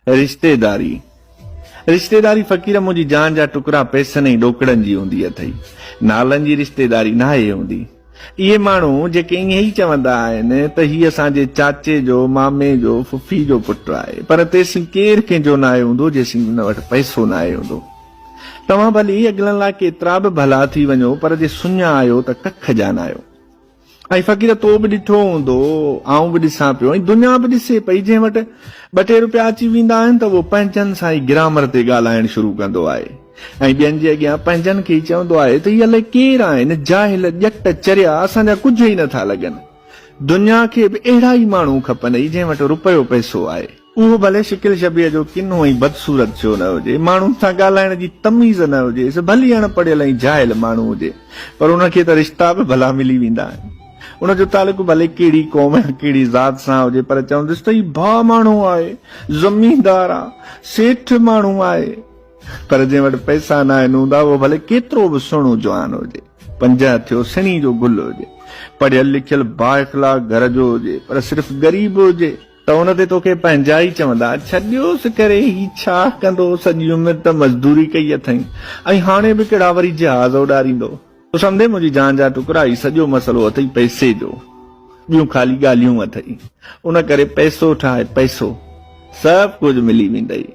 رشتيداري، رشتيداري فقير منهنجي جان جا ٽڪرا پئسن ۽ ڏوڪڙن جي هوندي اٿئي، نالن جي رشتيداري ناهي هوندي. اهي ماڻهو جيڪي ائين ئي چوندا آهن ته هي اسان جي چاچي جو، مامي جو، ڦڦي جو پٽ آهي، پر تيسين ڪير ڪنهن جو ناهي هوندو جيسين ان وٽ پئسو ناهي هوندو. توهان ڀلي اڳلن لاء ڪيترا به ڀلا ٿي وڃو پر جي سڃا آهيو ته ڪک جان آهيو. ۽ فقير تو به ڏٺو هوندو، آئون به ڏسان پيو ۽ دنيا به ڏسي پئي، جنهن وٽ ٻه ٽي روپيا اچي ويندا آهن ته اهو پنهنجن سان ئي گرامر تي ڳالهائڻ شروع ڪندو آهي ۽ ٻين جي اڳيان پنهنجن کي ئي چوندو آهي ته هي الائي ڪير آهن، جاهل، ڄٽ، چريا، اسان جا ڪجهه ئي نٿا لڳن. دنيا کي به اهڙا ئي ماڻهو کپن ئي جنهن وٽ روپيو پئسو آهي. اهو ڀلي شڪل شبيهه جو ڪنو ۽ بدصورت ڇو نه هجي، ماڻهن سان ڳالهائڻ جي تميز نه هجيس، ڀلي اڻ پڙهيل ۽ جاهل ماڻهو هجي، پر ان کي ته رشتا به ڀلا ملي ويندا آهن. ان جو تعلق ڀلي ڪهڙي قوم يا ڪهڙي ذات سان هجي، پر چوندس ته هي ڀاء ماڻهو آهي، زميندار آ، سيٺ ماڻهو آهي. پر جنهن وٽ پئسا ناهن هوندا، اهو ڀلي ڪيترو به سهڻو جوان هجي، پنجهه ٿيو سڻي جو گل هجي، پڙهيل لکيل بااخلاق گهر جو هجي، پر صرف غريب هجي، ته ان تي توکي پنهنجا ئي چوندا، ڇڏيوس ڪري، هي ڇا ڪندو، سڄي عمر ته مزدوري ڪئي اٿئين ۽ هاڻي به ڪهڙا وري جهاز اڏاريندو. تو سمجهين منهنجي جان جا ٽڪرا، هي سڄو مسئلو اٿئي پئسي جو، ٻيون خالي ڳالهيون اٿئي. ان ڪري پئسو ٺاهه، پئسو، سڀ ڪجهه ملي ويندئي.